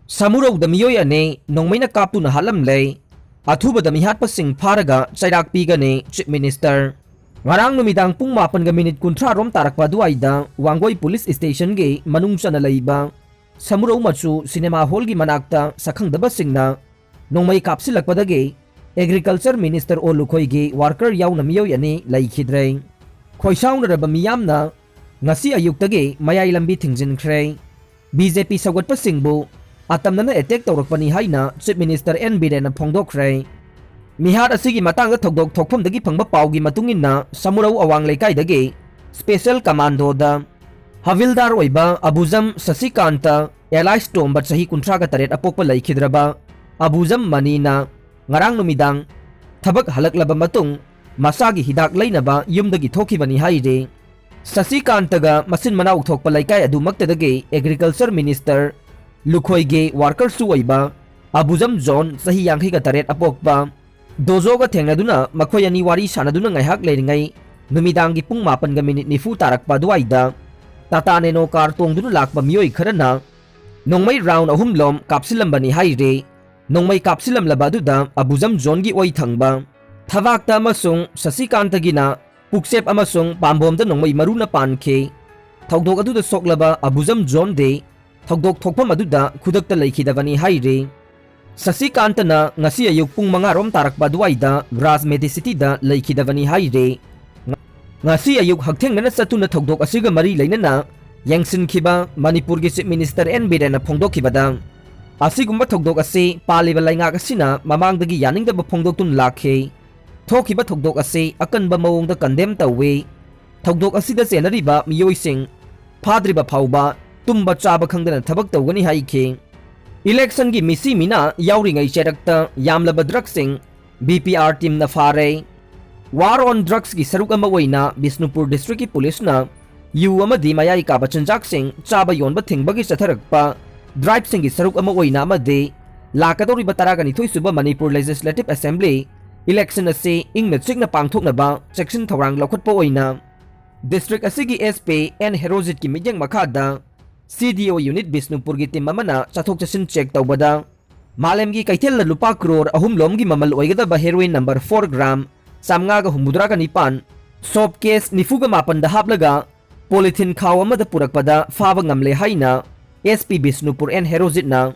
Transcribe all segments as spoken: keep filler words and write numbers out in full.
ꯁꯃꯨꯔꯧꯗ ꯃꯤꯑꯣꯏ ꯑꯅꯤ ꯅꯣꯡꯃꯩꯅ ꯀꯥꯞꯇꯨꯅ ꯍꯥꯠꯂꯝꯂꯦ꯫ ꯑꯊꯨꯕꯗ ꯃꯤꯍꯥꯠꯄꯁꯤꯡ ꯐꯥꯔꯒ ꯆꯩꯔꯥꯛ ꯄꯤꯒꯅꯤ Chief Minister꯫ ꯉꯔꯥꯡ ꯅꯨꯃꯤꯗꯥꯡ ꯄꯨꯡ ꯃꯥꯄꯟꯒ ꯃꯤꯅꯤꯠ ꯀꯨꯟꯊ꯭ꯔꯥ ꯔꯣꯝ ꯇꯥꯔꯛꯄ ꯑꯗꯨꯋꯥꯏꯗ ꯋꯥꯡꯒꯣꯏ Police Stationꯒꯤ ꯃꯅꯨꯡ ꯆꯟꯅ ꯂꯩꯕ ꯁꯃꯨꯔꯧ ꯃꯆꯨ cinema hallꯒꯤ ꯃꯅꯥꯛꯇ ꯁꯛꯈꯪꯗꯕꯁꯤꯡꯅ ꯅꯣꯡꯃꯩ ꯀꯥꯞꯁꯤꯜꯂꯛꯄꯗꯒꯤ Agriculture Minister ꯑꯣ ꯂꯨꯈꯣꯏꯒꯤ worker ꯌꯥꯎꯅ ꯃꯤꯑꯣꯏ ꯑꯅꯤ ꯂꯩꯈꯤꯗ꯭ꯔꯦ꯫ ꯈꯣꯏꯁꯥꯎꯅꯔꯕ ꯃꯤꯌꯥꯝꯅ ꯉꯁꯤ ꯑꯌꯨꯛꯇꯒꯤ ꯃꯌꯥꯏ ꯂꯝꯕꯤ ꯊꯤꯡꯖꯤꯟꯈ꯭ꯔꯦ꯫ BJP ꯁꯧꯒꯠꯄꯁꯤꯡꯕꯨ ꯑꯇꯝꯅꯅ attack ꯇꯧꯔꯛꯄꯅꯤ ꯍꯥꯏꯅ Chief Minister ꯑꯦꯟ ꯕꯤꯔꯦꯟꯅ ꯐꯣꯡꯗꯣꯛꯈ꯭ꯔꯦ꯫ ꯃꯤꯍꯥꯠ ꯑꯁꯤꯒꯤ ꯃꯇꯥꯡꯗ ꯊꯧꯗꯣꯛ ꯊꯣꯛꯐꯝꯗꯒꯤ ꯐꯪꯕ ꯄꯥꯎꯒꯤ ꯃꯇꯨꯡ ꯏꯟꯅ ꯁꯃꯨꯔꯧ ꯑꯋꯥꯡ ꯂꯩꯀꯥꯏꯗꯒꯤ special commandoꯗ ꯍꯕꯤꯜꯗꯥꯔ ꯑꯣꯏꯕ ꯑꯕꯨꯖꯝ ꯁꯁꯤꯀꯥꯟꯇ alias ꯇꯣꯝꯕ ꯆꯍꯤ ꯀꯨꯟꯊ꯭ꯔꯥꯒ ꯇꯔꯦꯠ ꯑꯄꯣꯛꯄ ꯂꯩꯈꯤꯗ꯭ꯔꯕ ꯑꯕꯨꯖꯝ ꯃꯅꯤꯅ ꯉꯔꯥꯡ ꯅꯨꯃꯤꯗꯥꯡ ꯊꯕꯛ ꯍꯜꯂꯛꯂꯕ ꯃꯇꯨꯡ ꯃꯁꯥꯒꯤ ꯍꯤꯗꯥꯛ ꯂꯩꯅꯕ ꯌꯨꯝꯗꯒꯤ ꯊꯣꯛꯈꯤꯕꯅꯤ ꯍꯥꯏꯔꯤ꯫ ꯁꯁꯤꯀꯥꯟꯇꯒ ꯃꯆꯤꯟ ꯃꯅꯥꯎ ꯊꯣꯛꯄ ꯂꯩꯀꯥꯏ ꯑꯗꯨꯃꯛꯇꯗꯒꯤ Agriculture Minister ꯂꯨꯈꯣꯏꯒꯤ workerꯁꯨ ꯑꯣꯏꯕ ꯑꯕꯨꯖꯝ ꯖꯣꯟ ꯆꯍꯤ ꯌꯥꯡꯈꯩꯒ ꯇꯔꯦꯠ ꯑꯄꯣꯛꯄ ꯗꯣꯖꯣꯒ ꯊꯦꯡꯅꯗꯨꯅ ꯃꯈꯣꯏ ꯑꯅꯤ ꯋꯥꯔꯤ ꯁꯥꯟꯅꯗꯨꯅ ꯉꯥꯏꯍꯥꯛ ꯂꯩꯔꯤꯉꯩ ꯅꯨꯃꯤꯗꯥꯡꯒꯤ ꯄꯨꯡ ꯃꯥꯄꯟꯒ ꯃꯤꯅꯤꯠ ꯅꯤꯐꯨ ꯇꯥꯔꯛꯄ ꯑꯗꯨꯋꯥꯏꯗ ꯇꯥꯇꯥ ꯅꯦꯅꯣ ꯀꯥꯔ ꯇꯣꯡꯗꯨꯅ ꯂꯥꯛꯄ ꯃꯤꯑꯣꯏ ꯈꯔꯅ ꯅꯣꯡꯃꯩ round ꯑꯍꯨꯝ ꯂꯣꯝ ꯀꯥꯞꯁꯤꯜꯂꯝꯕꯅꯤ ꯍꯥꯏꯔꯤ꯫ ꯅꯣꯡꯃꯩ ꯀꯥꯞꯁꯤꯜꯂꯝꯂꯕ ꯑꯗꯨꯗ ꯑꯕꯨꯖꯝ ꯖꯣꯟꯒꯤ ꯑꯣꯏ ꯊꯪꯕ ꯊꯕꯥꯛꯇ ꯑꯃꯁꯨꯡ ꯁꯁꯤꯀꯥꯟꯇꯒꯤꯅ ꯄꯨꯛꯆꯦꯞ ꯑꯃꯁꯨꯡ ꯄꯥꯝꯕꯣꯝꯗ ꯅꯣꯡꯃꯩ ꯃꯔꯨꯅ ꯄꯥꯟꯈꯤ꯫ ꯊꯧꯗꯣꯛ ꯑꯗꯨꯗ ꯁꯣꯛꯂꯕ ꯑꯕꯨꯖꯝ ꯖꯣꯟꯗꯤ ꯊꯧꯗꯣꯛ ꯊꯣꯛꯐꯝ ꯑꯗꯨꯗ ꯈꯨꯗꯛꯇ ꯂꯩꯈꯤꯗꯕꯅꯤ ꯍꯥꯏꯔꯤ꯫ ꯁꯁꯤꯀꯥꯟꯇꯅ ꯉꯁꯤ ꯑꯌꯨꯛ ꯄꯨꯡ ꯃꯉꯥ ꯔꯣꯝ ꯇꯥꯔꯛꯄ ꯑꯗꯨꯋꯥꯏꯗ ꯔꯥꯖ ꯃꯦꯗꯤꯁꯤꯇꯤꯗ ꯂꯩꯈꯤꯗꯕꯅꯤ ꯍꯥꯏꯔꯤ꯫ ꯉ-, ꯉꯁꯤ ꯑꯌꯨꯛ ꯍꯛꯊꯦꯡꯅꯅ ꯆꯠꯇꯨꯅ ꯊꯧꯗꯣꯛ ꯑꯁꯤꯒ ꯃꯔꯤ ꯂꯩꯅꯅ ꯌꯦꯡꯁꯤꯟꯈꯤꯕ ꯃꯅꯤꯄꯨꯔꯒꯤ Chief Minister ꯑꯦꯟ ꯕꯤꯔꯦꯟꯅ ꯐꯣꯡꯗꯣꯛꯈꯤꯕꯗ, ꯑꯁꯤꯒꯨꯝꯕ ꯊꯧꯗꯣꯛ ꯑꯁꯤ ꯄꯥꯜꯂꯤꯕ ꯂꯩꯉꯥꯛ ꯑꯁꯤꯅ ꯃꯃꯥꯡꯗꯒꯤ ꯌꯥꯅꯤꯡꯗꯕ ꯐꯣꯡꯗꯣꯛꯇꯨꯅ ꯂꯥꯛꯈꯤ꯫ ꯊꯣꯛꯈꯤꯕ ꯊꯧꯗꯣꯛ ꯑꯁꯤ ꯑꯀꯟꯕ ꯃꯑꯣꯡꯗ condemn ꯇꯧꯏ꯫ ꯊꯧꯗꯣꯛ ꯑꯁꯤꯗ ꯆꯦꯟꯅꯔꯤꯕ ꯃꯤꯑꯣꯏꯁꯤꯡ ꯐꯥꯗ꯭ꯔꯤꯕ ꯐꯥꯎꯕ ꯇꯨꯝꯕ ꯆꯥꯕ ꯈꯪꯗꯅ ꯊꯕꯛ ꯇꯧꯒꯅꯤ ꯍꯥꯏꯈꯤ꯫ Electionꯒꯤ ꯃꯤꯁꯤ ꯃꯤꯅꯥ ꯌꯥꯎꯔꯤꯉꯩ ꯆꯦꯔꯛꯇ ꯌꯥꯝꯂꯕ drugsꯁꯤꯡ BPR teamꯅ ꯐꯥꯔꯦ꯫ War on drugsꯀꯤ ꯁꯔꯨꯛ ꯑꯃ ꯑꯣꯏꯅ ꯕꯤꯁꯅꯨꯄꯨꯔ districtꯀꯤ policeꯅ ꯌꯨ ꯑꯃꯗꯤ ꯃꯌꯥꯏ ꯀꯥꯕ ꯆꯤꯟꯖꯥꯛꯁꯤꯡ ꯆꯥꯕ ꯌꯣꯟꯕ ꯊꯤꯡꯕꯒꯤ ꯆꯠꯊꯔꯛꯄ driveꯁꯤꯡꯒꯤ ꯁꯔꯨꯛ ꯑꯃ ꯑꯣꯏꯅ ꯑꯃꯗꯤ ꯂꯥꯛꯀꯗꯧꯔꯤꯕ ꯇꯔꯥꯒ ꯅꯤꯊꯣꯏ ꯁꯨꯕ ꯃꯅꯤꯄꯨꯔ Legislative Assembly election ꯑꯁꯤ ꯏꯪꯅ ꯆꯤꯛꯅ ꯄꯥꯡꯊꯣꯛꯅꯕ ꯆꯦꯛꯁꯤꯟ ꯊꯧꯔꯥꯡ ꯂꯧꯈꯠꯄ ꯑꯣꯏꯅ district ꯑꯁꯤꯒꯤ SP ꯑꯦꯟ ꯍꯦꯔꯣꯖꯤꯠꯀꯤ ꯃꯤꯠꯌꯦꯡ ꯃꯈꯥꯗ C D O unit ꯕꯤꯁꯅꯨꯄꯨꯔꯒꯤ team ꯑꯃꯅ ꯆꯠꯊꯣꯛ ꯆꯠꯁꯤꯟ check ꯇꯧꯕꯗ ꯃꯥꯂꯦꯝꯒꯤ ꯀꯩꯊꯦꯜꯗ ꯂꯨꯄꯥ ꯀ꯭ꯔꯣꯔ ꯑꯍꯨꯝ ꯂꯣꯝꯒꯤ ꯃꯃꯜ ꯑꯣꯏꯒꯗꯕ heroin number four gram ꯆꯥꯝꯃꯉꯥꯒ ꯍꯨꯝꯐꯨꯇꯔꯥꯒ ꯅꯤꯄꯥꯟ, soap case ꯅꯤꯐꯨꯒ ꯃꯥꯄꯟꯗ ꯍꯥꯞꯂꯒ polythene ꯈꯥꯎ ꯑꯃꯗ ꯄꯨꯔꯛꯄꯗ ꯐꯥꯕ ꯉꯝꯂꯦ ꯍꯥꯏꯅ S P ꯕꯤꯁꯅꯨꯄꯨꯔ ꯑꯦꯟ ꯍꯦꯔꯣꯖꯤꯠꯅ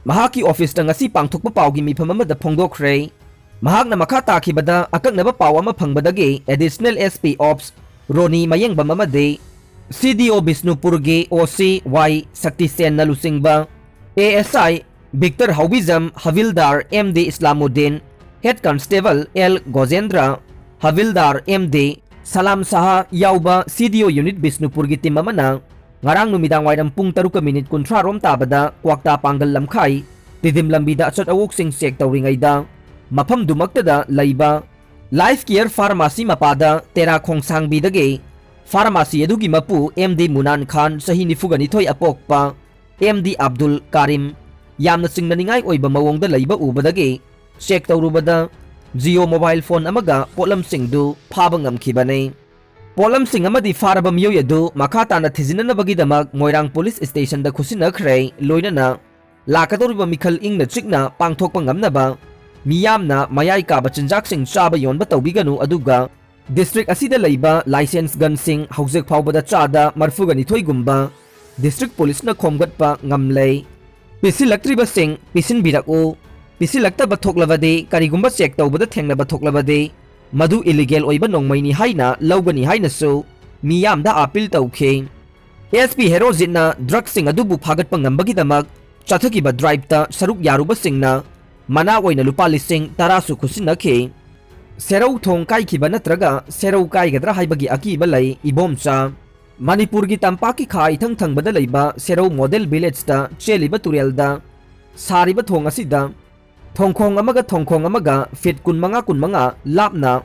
ꯃꯍꯥꯛꯀꯤ officeꯇ ꯉꯁꯤ ꯄꯥꯡꯊꯣꯛꯄ ꯄꯥꯎꯒꯤ ꯃꯤꯐꯝ ꯑꯃꯗ ꯐꯣꯡꯗꯣꯛꯈ꯭ꯔꯦ꯫ ꯃꯍꯥꯛꯅ ꯃꯈꯥ ꯇꯥꯈꯤꯕꯗ, ꯑꯀꯛꯅꯕ ꯄꯥꯎ ꯑꯃ ꯐꯪꯕꯗꯒꯤ Additional S P Ops ꯔꯣꯅꯤ ꯃꯌꯦꯡꯕꯝ ꯑꯃꯗꯤ C D O ꯕꯤꯁꯅꯨꯄꯨꯔꯒꯤ O C Y ꯁꯛꯇꯤꯁꯦꯟꯅ ꯂꯨꯆꯤꯡꯕ A S I Victor Haobijam, havildar M D Islamuddin, Head Constable L Gojendra, havildar M D Salam Saha ꯌꯥꯎꯕ C D O unit ꯕꯤꯁꯅꯨꯄꯨꯔꯒꯤ team ꯑꯃꯅ ꯉꯔꯥꯡ ꯅꯨꯃꯤꯗꯥꯡ ꯋꯥꯏꯔꯝ ꯄꯨꯡ ꯇꯔꯨꯛꯀ minute ꯀꯨꯟꯊ꯭ꯔꯥ ꯔꯣꯝ ꯇꯥꯕꯗ ꯀ꯭ꯋꯥꯛꯇꯥ ꯄꯥꯡꯒꯜ ꯂꯝꯈꯥꯏ ꯇꯤꯗꯤꯝ ꯂꯝꯕꯤꯗ ꯑꯆꯠ ꯑꯋꯣꯛꯁꯤꯡ check ꯇꯧꯔꯤꯉꯩꯗ ꯃꯐꯝꯗꯨꯃꯛꯇꯗ ꯂꯩꯕ Life Care Pharmacy ꯃꯄꯥꯗ ꯇꯦꯔꯥ ꯈꯣꯡꯁꯥꯡꯕꯤꯗꯒꯤ pharmacy ꯑꯗꯨꯒꯤ ꯃꯄꯨ M D ꯃꯨꯅꯥꯟ ꯈꯥꯟ, ꯆꯍꯤ ꯅꯤꯐꯨꯒ ꯅꯤꯊꯣꯏ ꯑꯄꯣꯛꯄ M D ꯑꯕꯗꯨꯜ ꯀꯥꯔꯤꯝ, ꯌꯥꯝꯅ ꯆꯤꯡꯅꯅꯤꯡꯉꯥꯏ ꯑꯣꯏꯕ ꯃꯑꯣꯡꯗ ꯂꯩꯕ ꯎꯕꯗꯒꯤ check ꯇꯧꯔꯨꯕꯗ Jio mobile phone ꯑꯃꯒ ꯄꯣꯠꯂꯝꯁꯤꯡꯗꯨ ꯐꯥꯕ ꯉꯝꯈꯤꯕꯅꯤ꯫ ꯄꯣꯠꯂꯝꯁꯤꯡ ꯑꯃꯗꯤ ꯐꯥꯔꯕ ꯃꯤꯑꯣꯏ ꯑꯗꯨ ꯃꯈꯥ ꯇꯥꯅ ꯊꯤꯖꯤꯟꯅꯅꯕꯒꯤꯗꯃꯛ ꯃꯣꯏꯔꯥꯡ police stationꯗ ꯈꯨꯠꯁꯤꯟꯅꯈ꯭ꯔꯦ, ꯂꯣꯏꯅꯅ ꯂꯥꯛꯀꯗꯧꯔꯤꯕ ꯃꯤꯈꯜ ꯏꯪꯅ ꯆꯤꯛꯅ ꯄꯥꯡꯊꯣꯛꯄ ꯉꯝꯅꯕ ꯃꯤꯌꯥꯝꯅ ꯃꯌꯥꯏ ꯀꯥꯕ ꯆꯤꯟꯖꯥꯛꯁꯤꯡ ꯆꯥꯕ ꯌꯣꯟꯕ ꯇꯧꯕꯤꯒꯅꯨ, ꯑꯗꯨꯒ district ꯑꯁꯤꯗ ꯂꯩꯕ licensed gunꯁꯤꯡ ꯍꯧꯖꯤꯛ ꯐꯥꯎꯕꯗ ꯆꯥꯗ ꯃꯔꯐꯨꯒ ꯅꯤꯊꯣꯏꯒꯨꯝꯕ district policeꯅ ꯈꯣꯝꯒꯠꯄ ꯉꯝꯂꯦ꯫ ꯄꯤꯁꯤꯜꯂꯛꯇ꯭ꯔꯤꯕꯁꯤꯡ ꯄꯤꯁꯤꯟꯕꯤꯔꯛꯎ꯫ ꯄꯤꯁꯤꯜꯂꯛꯇꯕ ꯊꯣꯛꯂꯕꯗꯤ, ꯀꯔꯤꯒꯨꯝꯕ check ꯇꯧꯕꯗ ꯊꯦꯡꯅꯕ ꯊꯣꯛꯂꯕꯗꯤ, ꯃꯗꯨ illegal ꯑꯣꯏꯕ ꯅꯣꯡꯃꯩꯅꯤ ꯍꯥꯏꯅ ꯂꯧꯒꯅꯤ ꯍꯥꯏꯅꯁꯨ ꯃꯤꯌꯥꯝꯗ appeal ꯇꯧꯈꯤ꯫ S P ꯍꯦꯔꯣꯖꯤꯠꯅ drugꯁꯤꯡ ꯑꯗꯨꯕꯨ ꯐꯥꯒꯠꯄ ꯉꯝꯕꯒꯤꯗꯃꯛ ꯆꯠꯊꯈꯤꯕ driveꯇ ꯁꯔꯨꯛ ꯌꯥꯔꯨꯕꯁꯤꯡꯅ ꯃꯅꯥ ꯑꯣꯏꯅ ꯂꯨꯄꯥ ꯂꯤꯁꯤꯡ ꯇꯔꯥꯁꯨ ꯈꯨꯠꯁꯤꯟꯅꯈꯤ꯫ ꯁꯦꯔꯧ ꯊꯣꯡ ꯀꯥꯏꯈꯤꯕ ꯅꯠꯇ꯭ꯔꯒ ꯁꯦꯔꯧ ꯀꯥꯏꯒꯗ꯭ꯔꯥ ꯍꯥꯏꯕꯒꯤ ꯑꯀꯤꯕ ꯂꯩ, ꯏꯕꯣꯝꯆꯥ꯫ ꯃꯅꯤꯄꯨꯔꯒꯤ ꯇꯝꯄꯥꯛꯀꯤ ꯈꯥ ꯏꯊꯪ ꯊꯪꯕꯗ ꯂꯩꯕ ꯁꯦꯔꯧ model villageꯇ ꯆꯦꯜꯂꯤꯕ ꯇꯨꯔꯦꯜꯗ ꯁꯥꯔꯤꯕ ꯊꯣꯡ ꯑꯁꯤꯗ ꯊꯣꯡꯈꯣꯡ ꯑꯃꯒ ꯊꯣꯡꯈꯣꯡ ꯑꯃꯒ feet ꯀꯨꯟꯃꯉꯥ ꯀꯨꯟꯃꯉꯥ ꯂꯥꯞꯅ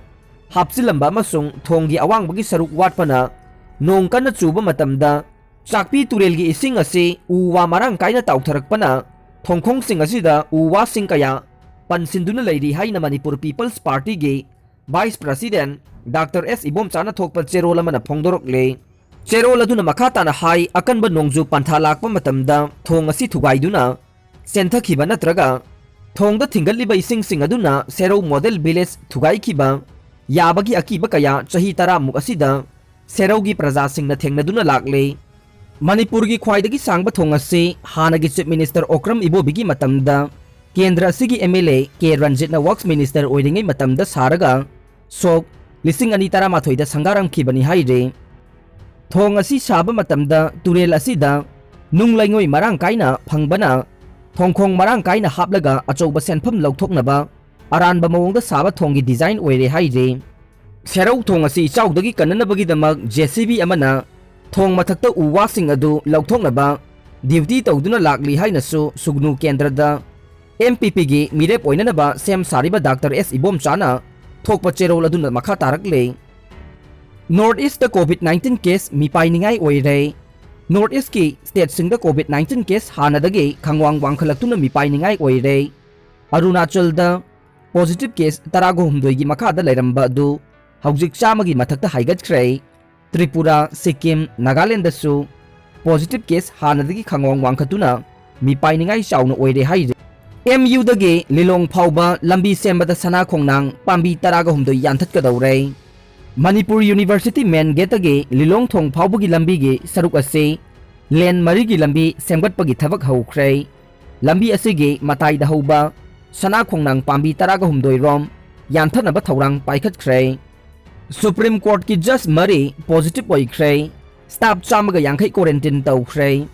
ꯍꯥꯞꯆꯤꯜꯂꯝꯕ ꯑꯃꯁꯨꯡ ꯊꯣꯡꯒꯤ ꯑꯋꯥꯡꯕꯒꯤ ꯁꯔꯨꯛ ꯋꯥꯠꯄꯅ ꯅꯣꯡ ꯀꯟꯅ ꯆꯨꯕ ꯃꯇꯝꯗ ꯆꯥꯛꯄꯤ ꯇꯨꯔꯦꯜꯒꯤ ꯏꯁꯤꯡ ꯑꯁꯤ ꯎ ꯋꯥ ꯃꯔꯥꯡ ꯀꯥꯏꯅ ꯇꯥꯎꯊꯔꯛꯄꯅ ꯊꯣꯡꯈꯣꯡꯁꯤꯡ ꯑꯁꯤꯗ ꯎ ꯋꯥꯁꯤꯡ ꯀꯌꯥ ꯄꯟꯁꯤꯟꯗꯨꯅ ꯂꯩꯔꯤ ꯍꯥꯏꯅ Manipur People's Partyꯒꯤ Vice President Doctor S ꯏꯕꯣꯝꯆꯥꯅ ꯊꯣꯛꯄ ꯆꯦꯔꯣꯜ ꯑꯃꯅ ꯐꯣꯡꯗꯣꯔꯛꯂꯦ꯫ ꯆꯦꯔꯣꯜ ꯑꯗꯨꯅ ꯃꯈꯥ ꯇꯥꯅ ꯍꯥꯏ, ꯑꯀꯟꯕ ꯅꯣꯡꯖꯨ ꯄꯟꯊꯥ ꯂꯥꯛꯄ ꯃꯇꯝꯗ ꯊꯣꯡ ꯑꯁꯤ ꯊꯨꯒꯥꯏꯗꯨꯅ ꯆꯦꯟꯊꯈꯤꯕ ꯅꯠꯇ꯭ꯔꯒ ꯊꯣꯡꯗ ꯊꯤꯡꯒꯠꯂꯤꯕ ꯏꯁꯤꯡꯁꯤꯡ ꯑꯗꯨꯅ ꯁꯦꯔꯧ ꯃꯣꯗꯦꯜ ꯚꯤꯂꯦꯖ ꯊꯨꯒꯥꯏꯈꯤꯕ ꯌꯥꯕꯒꯤ ꯑꯀꯤꯕ ꯀꯌꯥ ꯆꯍꯤ ꯇꯔꯥꯃꯨꯛ ꯑꯁꯤꯗ ꯁꯦꯔꯧꯒꯤ ꯄ꯭ꯔꯖꯥꯁꯤꯡꯅ ꯊꯦꯡꯅꯗꯨꯅ ꯂꯥꯛꯂꯦ꯫ ꯃꯅꯤꯄꯨꯔꯒꯤ ꯈ꯭ꯋꯥꯏꯗꯒꯤ ꯁꯥꯡꯕ ꯊꯣꯡ ꯑꯁꯤ ꯍꯥꯟꯅꯒꯤ ꯆꯤꯐ ꯃꯤꯅꯤꯁꯇꯔ ꯑꯣꯀ꯭ꯔꯝ ꯏꯕꯣꯕꯤꯒꯤ ꯃꯇꯝꯗ ꯀꯦꯟꯗ꯭ꯔ ꯑꯁꯤꯒꯤ ꯑꯦꯝ ꯑꯦꯜ ꯑꯦ ꯀꯦ ꯔꯟꯖꯤꯠꯅ ꯋꯔꯛꯁ ꯃꯤꯅꯤꯁꯇꯔ ꯑꯣꯏꯔꯤꯉꯩ ꯃꯇꯝꯗ ꯁꯥꯔꯒ ꯁꯣꯛ ꯂꯤꯁꯤꯡ ꯑꯅꯤ ꯇꯔꯥꯃꯥꯊꯣꯏꯗ ꯁꯪꯒꯥꯔꯝꯈꯤꯕꯅꯤ ꯍꯥꯏꯔꯤ꯫ ꯊꯣꯡ ꯑꯁꯤ ꯁꯥꯕ ꯃꯇꯝꯗ ꯇꯨꯔꯦꯜ ꯑꯁꯤꯗ ꯅꯨꯡ ꯂꯩꯉꯣꯏ ꯃꯔꯥꯡ ꯀꯥꯏꯅ ꯐꯪꯕꯅ ꯊꯣꯡꯈꯣꯡ ꯃꯔꯥꯡ ꯀꯥꯏꯅ ꯍꯥꯞꯂꯒ ꯑꯆꯧꯕ ꯁꯦꯟꯐꯝ ꯂꯧꯊꯣꯛꯅꯕ ꯑꯔꯥꯟꯕ ꯃꯑꯣꯡꯗ ꯁꯥꯕ ꯊꯣꯡꯒꯤ ꯗꯤꯖꯥꯏꯟ ꯑꯣꯏꯔꯦ ꯍꯥꯏꯔꯤ꯫ ꯁꯦꯔꯧ ꯊꯣꯡ ꯑꯁꯤ ꯏꯆꯥꯎꯗꯒꯤ ꯀꯟꯅꯅꯕꯒꯤꯗꯃꯛ ꯖꯦ ꯁꯤ ꯕꯤ ꯑꯃꯅ ꯊꯣꯡ ꯃꯊꯛꯇ ꯎ ꯋꯥꯁꯤꯡ ꯑꯗꯨ ꯂꯧꯊꯣꯛꯅꯕ ꯗ꯭ꯌꯨꯇꯤ ꯇꯧꯗꯨꯅ ꯂꯥꯛꯂꯤ ꯍꯥꯏꯅꯁꯨ ꯁꯨꯒꯅꯨ ꯀꯦꯟꯗ꯭ꯔꯗ ꯑꯦꯝ ꯄꯤ ꯄꯤꯒꯤ ꯃꯤꯔꯦꯞ ꯑꯣꯏꯅꯅꯕ ꯁꯦꯝ ꯁꯥꯔꯤꯕ ꯗꯥꯛꯇꯔ ꯑꯦꯁ ꯏꯕꯣꯝꯆꯥꯅ ꯊꯣꯛꯄ ꯆꯦꯔꯣꯜ ꯑꯗꯨꯅ ꯃꯈꯥ ꯇꯥꯔꯛꯂꯦ꯫ North east covid nineteen case ꯃꯤꯄꯥꯏꯅꯤꯡꯉꯥꯏ ꯑꯣꯏꯔꯦ꯫ ꯅꯣꯔꯠ ꯏꯁꯀꯤ ꯁ꯭ꯇꯦꯠꯁꯤꯡꯗ ꯀꯣꯚꯤꯗ ꯅꯥꯏꯟꯇꯤꯟ ꯀꯦꯁ ꯍꯥꯟꯅꯗꯒꯤ ꯈꯪꯋꯥꯡ ꯋꯥꯡꯈꯠꯂꯛꯇꯨꯅ ꯃꯤꯄꯥꯏꯅꯤꯡꯉꯥꯏ ꯑꯣꯏꯔꯦ꯫ ꯑꯔꯨꯅꯥꯆꯜꯗ ꯄꯣꯖꯤꯇꯤꯚ ꯀꯦꯁ ꯇꯔꯥꯒ ꯍꯨꯝꯗꯣꯏꯒꯤ ꯃꯈꯥꯗ ꯂꯩꯔꯝꯕ ꯑꯗꯨ ꯍꯧꯖꯤꯛ ꯆꯥꯝꯃꯒꯤ ꯃꯊꯛꯇ ꯍꯥꯏꯒꯠꯈ꯭ꯔꯦ꯫ ꯇ꯭ꯔꯤꯄꯨꯔꯥ, ꯁꯤꯛꯀꯤꯝ, ꯅꯥꯒꯥꯂꯦꯟꯗꯁꯨ ꯄꯣꯖꯤꯇꯤꯚ ꯀꯦꯁ ꯍꯥꯟꯅꯗꯒꯤ ꯈꯪꯋꯥꯡ ꯋꯥꯡꯈꯠꯇꯨꯅ ꯃꯤꯄꯥꯏꯅꯤꯡꯉꯥꯏ ꯆꯥꯎꯅ ꯑꯣꯏꯔꯦ ꯍꯥꯏꯔꯤ꯫ ꯑꯦꯝ ꯌꯨꯗꯒꯤ ꯂꯤꯂꯣꯡ ꯐꯥꯎꯕ ꯂꯝꯕꯤ ꯁꯦꯝꯕꯗ ꯁꯅꯥ ꯈꯣꯡꯅꯥꯡ ꯄꯥꯝꯕꯤ ꯇꯔꯥꯒ ꯍꯨꯝꯗꯣꯏ ꯌꯥꯟꯊꯠꯀꯗꯧꯔꯦ꯫ ꯃꯅꯤꯄꯨꯔ ꯌꯨꯅꯤꯚꯔꯁꯤꯇꯤ ꯃꯦꯟ ꯒꯦꯠꯇꯒꯤ ꯂꯤꯂꯣꯡ ꯊꯣꯡ ꯐꯥꯎꯕꯒꯤ ꯂꯝꯕꯤꯒꯤ ꯁꯔꯨꯛ ꯑꯁꯤ ꯂꯦꯟ ꯃꯔꯤꯒꯤ ꯂꯝꯕꯤ ꯁꯦꯝꯒꯠꯄꯒꯤ ꯊꯕꯛ ꯍꯧꯈ꯭ꯔꯦ꯫ ꯂꯝꯕꯤ ꯑꯁꯤꯒꯤ ꯃꯇꯥꯏꯗ ꯍꯧꯕ ꯁꯅꯥ ꯈꯣꯡꯅꯥꯡ ꯄꯥꯝꯕꯤ ꯇꯔꯥꯒ ꯍꯨꯝꯗꯣꯏ ꯔꯣꯝ ꯌꯥꯟꯊꯠꯅꯕ ꯊꯧꯔꯥꯡ ꯄꯥꯏꯈꯠꯈ꯭ꯔꯦ꯫ ꯁꯨꯄ꯭ꯔꯤꯝ ꯀꯣꯔꯠꯀꯤ ꯖꯖ ꯃꯔꯤ ꯄꯣꯖꯤꯇꯤꯚ ꯑꯣꯏꯈ꯭ꯔꯦ꯫ ꯁ꯭ꯇꯥꯐ ꯆꯥꯝꯃꯒ ꯌꯥꯡꯈꯩ ꯀ꯭ꯋꯥꯔꯦꯟꯇꯤꯟ ꯇꯧꯈ꯭ꯔꯦ꯫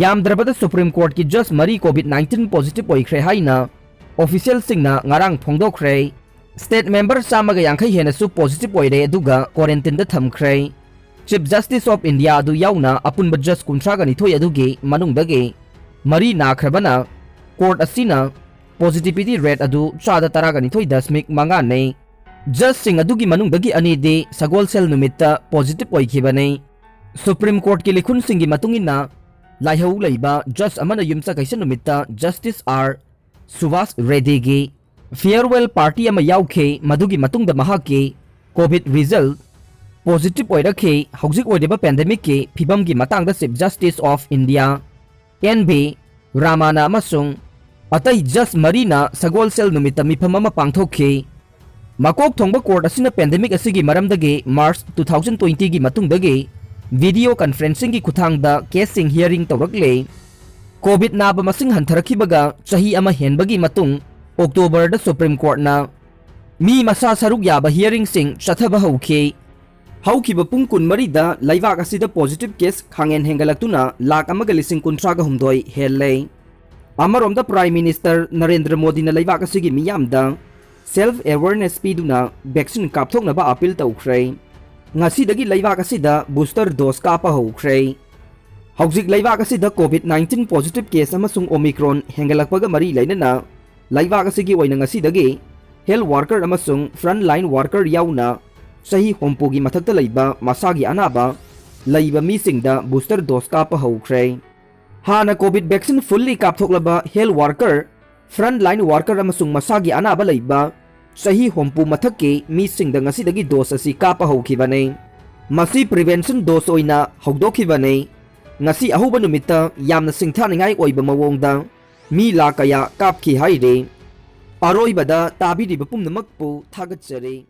ꯌꯥꯝꯗ꯭ꯔꯕꯗ ꯁꯨꯄ꯭ꯔꯤꯝ ꯀꯣꯔꯠꯀꯤ ꯖꯖ ꯃꯔꯤ ꯀꯣꯚꯤꯗ ꯅꯥꯏꯟꯇꯤꯟ ꯄꯣꯖꯤꯇꯤꯚ ꯑꯣꯏꯈ꯭ꯔꯦ ꯍꯥꯏꯅ ꯑꯣꯐꯤꯁꯤꯌꯦꯜꯁꯤꯡꯅ ꯉꯔꯥꯡ ꯐꯣꯡꯗꯣꯛꯈ꯭ꯔꯦ꯫ ꯁ꯭ꯇꯦꯠ ꯃꯦꯝꯕꯔ ꯆꯥꯝꯃꯒ ꯌꯥꯡꯈꯩ ꯍꯦꯟꯅꯁꯨ ꯄꯣꯖꯤꯇꯤꯚ ꯑꯣꯏꯔꯦ ꯑꯗꯨꯒ ꯀ꯭ꯋꯥꯔꯦꯟꯇꯤꯟꯗ ꯊꯝꯈ꯭ꯔꯦ꯫ ꯆꯤꯐ ꯖꯁꯇꯤꯁ ꯑꯣꯐ ꯏꯟꯗꯤꯌꯥ ꯑꯗꯨ ꯌꯥꯎꯅ ꯑꯄꯨꯟꯕ ꯖꯖ ꯀꯨꯟꯊ꯭ꯔꯥꯒ ꯅꯤꯊꯣꯏ ꯑꯗꯨꯒꯤ ꯃꯅꯨꯡꯗꯒꯤ ꯃꯔꯤ ꯅꯥꯈ꯭ꯔꯕꯅ ꯀꯣꯔꯠ ꯑꯁꯤꯅ ꯄꯣꯖꯤꯇꯤꯚꯤꯇꯤ ꯔꯦꯠ ꯑꯗꯨ ꯆꯥꯗ ꯇꯔꯥꯒ ꯅꯤꯊꯣꯏ ꯗꯁꯃꯤꯛ ꯃꯉꯥꯅꯤ꯫ ꯖꯖꯁꯤꯡ ꯑꯗꯨꯒꯤ ꯃꯅꯨꯡꯗꯒꯤ ꯑꯅꯤꯗꯤ ꯁꯒꯣꯜꯁꯦꯜ ꯅꯨꯃꯤꯠꯇ ꯄꯣꯖꯤꯇꯤꯚ ꯑꯣꯏꯈꯤꯕꯅꯤ꯫ ꯁꯨꯄ꯭ꯔꯤꯝ ꯀꯣꯔꯠꯀꯤ ꯂꯤꯈꯨꯟꯁꯤꯡꯒꯤ ꯃꯇꯨꯡ ꯏꯟꯅ, ꯂꯥꯏꯍꯧ ꯂꯩꯕ ꯖꯖ ꯑꯃꯅ ꯌꯨꯝꯁꯀꯩꯁ ꯅꯨꯃꯤꯠꯇ justice R Subhash ꯔꯦꯗꯤꯒꯤ farewell party ꯑꯃ ꯌꯥꯎꯈꯤ, ꯃꯗꯨꯒꯤ ꯃꯇꯨꯡꯗ ꯃꯍꯥꯛꯀꯤ ꯀꯣꯚꯤꯗ ꯔꯤꯖꯜ positive ꯑꯣꯏꯔꯛꯈꯤ꯫ ꯍꯧꯖꯤꯛ ꯑꯣꯏꯔꯤꯕ pandemic ꯀꯤ ꯐꯤꯕꯝꯒꯤ ꯃꯇꯥꯡꯗ Chief Justice of India N V Ramana ꯑꯃꯁꯨꯡ ꯑꯇꯩ judge ꯃꯔꯤꯅ ꯁꯒꯣꯜꯁꯦꯜ ꯅꯨꯃꯤꯠꯇ ꯃꯤꯐꯝ ꯑꯃ ꯄꯥꯡꯊꯣꯛꯈꯤ꯫ ꯃꯀꯣꯛ ꯊꯣꯡꯕ court ꯑꯁꯤꯅ pandemic ꯑꯁꯤꯒꯤ ꯃꯔꯝꯗꯒꯤ March two thousand twenty ꯒꯤ ꯃꯇꯨꯡꯗꯒꯤ video conferencing ꯒꯤ ꯈꯨꯠꯊꯥꯡꯗ case ꯁꯤꯡ hearing ꯇꯧꯔꯛꯂꯦ꯫ COVID ꯅꯥꯕ ꯃꯁꯤꯡ ꯍꯟꯊꯔꯛꯈꯤꯕꯒ ꯆꯍꯤ ꯑꯃ ꯍꯦꯟꯕꯒꯤ ꯃꯇꯨꯡ October ꯗ Supreme Court ꯅ ꯃꯤ ꯃꯁꯥ ꯁꯔꯨꯛ ꯌꯥꯕ hearing ꯁꯤꯡ ꯆꯠꯊꯕ ꯍꯧꯈꯤ꯫ ꯍꯧꯈꯤꯕ ꯄꯨꯡ ꯀꯨꯟꯃꯔꯤꯗ ꯂꯩꯕꯥꯛ ꯑꯁꯤꯗ positive case ꯈꯥꯡꯍꯦꯟ ꯍꯦꯟꯒꯠꯂꯛꯇꯨꯅ ꯂꯥꯈ ꯑꯃꯒ ꯂꯤꯁꯤꯡ ꯀꯨꯟꯊ꯭ꯔꯥꯒ ꯍꯨꯝꯗꯣꯏ ꯍꯦꯜꯂꯦ꯫ ꯑꯃꯔꯣꯝꯗ Prime Minister ꯅꯔꯦꯟꯗ꯭ꯔ ꯃꯣꯗꯤꯅ ꯂꯩꯕꯥꯛ ꯑꯁꯤꯒꯤ ꯃꯤꯌꯥꯝꯗ self awareness ꯄꯤꯗꯨꯅ vaccine ꯀꯥꯞꯊꯣꯛꯅꯕ appeal ꯇꯧꯈ꯭ꯔꯦ꯫ ꯉꯁꯤꯗꯒꯤ ꯂꯩꯕꯥꯛ ꯑꯁꯤꯗ booster dose ꯀꯥꯞꯄ ꯍꯧꯈ꯭ꯔꯦ꯫ ꯍꯧꯖꯤꯛ ꯂꯩꯕꯥꯛ ꯑꯁꯤꯗ COVID nineteen positive case ꯑꯃꯁꯨꯡ Omicron ꯍꯦꯟꯒꯠꯂꯛꯄꯒ ꯃꯔꯤ ꯂꯩꯅꯅ ꯂꯩꯕꯥꯛ ꯑꯁꯤꯒꯤ ꯑꯣꯏꯅ ꯉꯁꯤꯗꯒꯤ health worker ꯑꯃꯁꯨꯡ front line worker ꯌꯥꯎꯅ ꯆꯍꯤ ꯍꯨꯝꯐꯨꯒꯤ ꯃꯊꯛꯇ ꯂꯩꯕ ꯃꯁꯥꯒꯤ ꯑꯅꯥꯕ ꯂꯩꯕ ꯃꯤꯁꯤꯡꯗ booster dose ꯀꯥꯞꯄ ꯍꯧꯈ꯭ꯔꯦ꯫ ꯍꯥꯟꯅ COVID vaccine fully ꯀꯥꯞꯊꯣꯛꯂꯕ health worker, front line worker ꯑꯃꯁꯨꯡ ꯃꯁꯥꯒꯤ ꯑꯅꯥꯕ ꯂꯩꯕ ꯆꯍꯤ ꯍꯨꯝꯐꯨ ꯃꯊꯛꯀꯤ ꯃꯤꯁꯤꯡꯗ ꯉꯁꯤꯗꯒꯤ dose ꯑꯁꯤ ꯀꯥꯞꯄ ꯍꯧꯈꯤꯕꯅꯤ꯫ ꯃꯁꯤ prevention dose ꯑꯣꯏꯅ ꯍꯧꯗꯣꯛꯈꯤꯕꯅꯤ꯫ ꯉꯁꯤ ꯑꯍꯧꯕ ꯅꯨꯃꯤꯠꯇ ꯌꯥꯝꯅ ꯁꯤꯡꯊꯥꯅꯤꯡꯉꯥꯏ ꯑꯣꯏꯕ ꯃꯑꯣꯡꯗ ꯃꯤ ꯂꯥꯈ ꯀꯌꯥ ꯀꯥꯞꯈꯤ ꯍꯥꯏꯔꯤ꯫ ꯑꯔꯣꯏꯕꯗ ꯇꯥꯕꯤꯔꯤꯕ ꯄꯨꯝꯅꯃꯛꯄꯨ ꯊꯥꯒꯠꯆꯔꯤ꯫